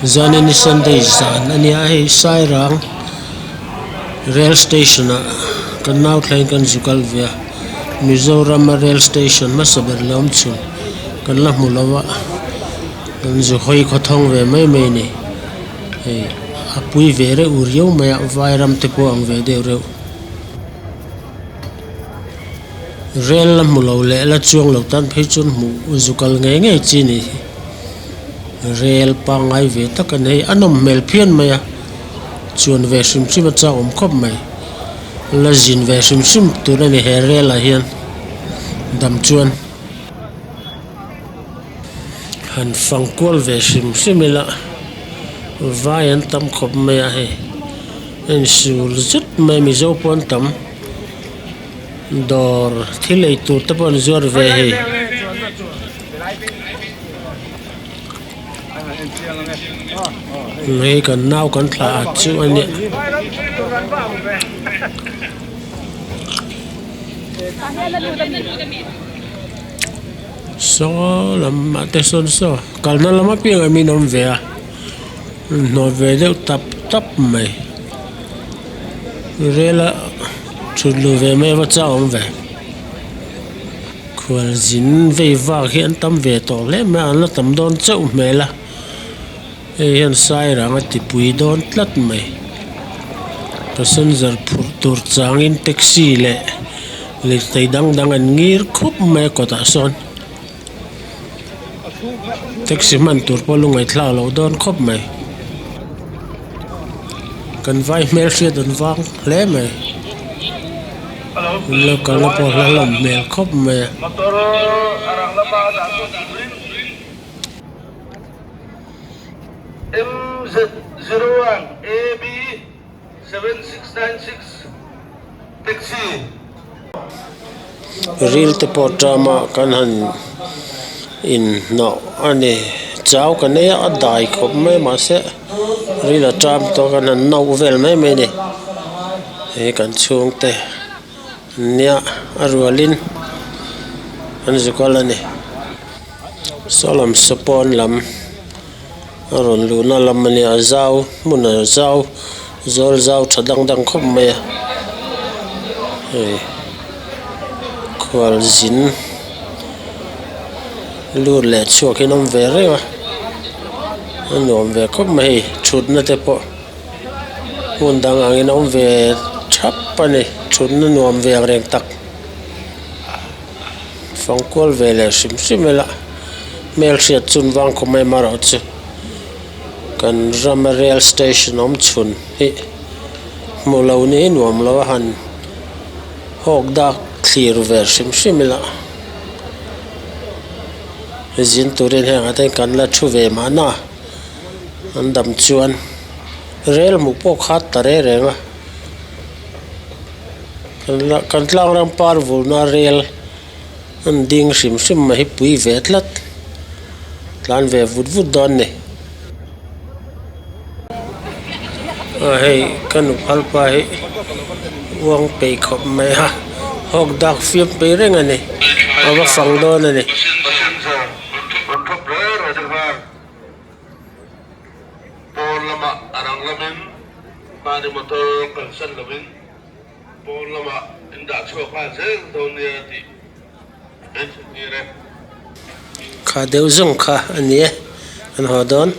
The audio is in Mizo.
Zanin hi Sunday zan a nia hei Sairang rail station ah kan nau thleng kan zu kal ve a Mizoram a rail station hmasa ber leh awm chhun kan la hmu lo a kan zu hawi khawthawng ve mai mai a ni hei a pui ve reuh riau mai a vairam te pawh a ang ve deuh reuh. Rel la hmu lo leh la chuang lo tan phei chuan hmuh zu kal ngei ngei chi a nih hi rel pangngai ve tak a ni hei a nawm hmel phian mai a chuan ve hrim hrim a chak awm khawp mai la zin ve hrim hrim tur a ni he rel ah hian dam chuan han fang kual ve hrim hrim ila vai an tam khawp mai a hei a insul zet mai mizo pawh an tam. Dawr thil ei tur te pawh an zuar ve hei. Hei kan nau kan thlah at chu a nia. Saw lam ah te sawn saw kalna lam apiangah min awm ve a hnawh ve deuh tap tap mai. Rel a thut luh ve mai ava chak awm ve khual zin vei vak hi an tam ve tawh hle mai a an la tam dawn chauh hmel a hei hian sairang a ti pui dawn tlat mai passenger phurh tur changin taxi leh lirthei dang dang an ngir khup mai a kawtah sawn taxi hman tur pawh lu ngaihthlak loh dawn khawp mai. Kan vai hmel hriat an vang hle mai an lo kalna pawh hla hlawm hmel khawp mai a. Ril te pawh tama kan han inhnawh a ni chau ka nei a a dai khawp mai mahse ril a tam tawh kan han no vel mai mai a ni he kan chhungte nia a rualin an zu kal a ni saw lam saw pawn lam. A rawn luhna lam a nia a zau hmun a zau zawl zau tha dang dang khawp mai a hei khual zin lut leh chhuak hi an awm ve reng a a nuam ve khawp mai hei thutna te pawh hmun dang angin a awm ve thap a ni thutna nuam ve ang reng tak. Fangkual ve leh hrim hrim ila hmelhriat chun vang khawp mai marawh chu kan rama rail station awm chhun hi hmu lo ni nuam lo a han hawk dak thlir ve hrim hrim ila zin turin heng ah te hian kan la thu ve mahna an dam chuan rel hmuh pawh kha ta reng reng a. Kan tlang ram par vulna rel an ding hrim hrim mai hi pui ve tlat tlan ve vut vut dawn a ni aw hei ka nu phal pa hi uang peih khawp mai a hawk dak fiam peih reng a ni a va fang dawn a ni. Pawn lamah a rang lamin mahni motor kalsan lovin pawn lamah in dah chhuak nghal zel dawn nia tih an inhrilh tir e. Kha deuh zawng kha a ni e, an haw dawn.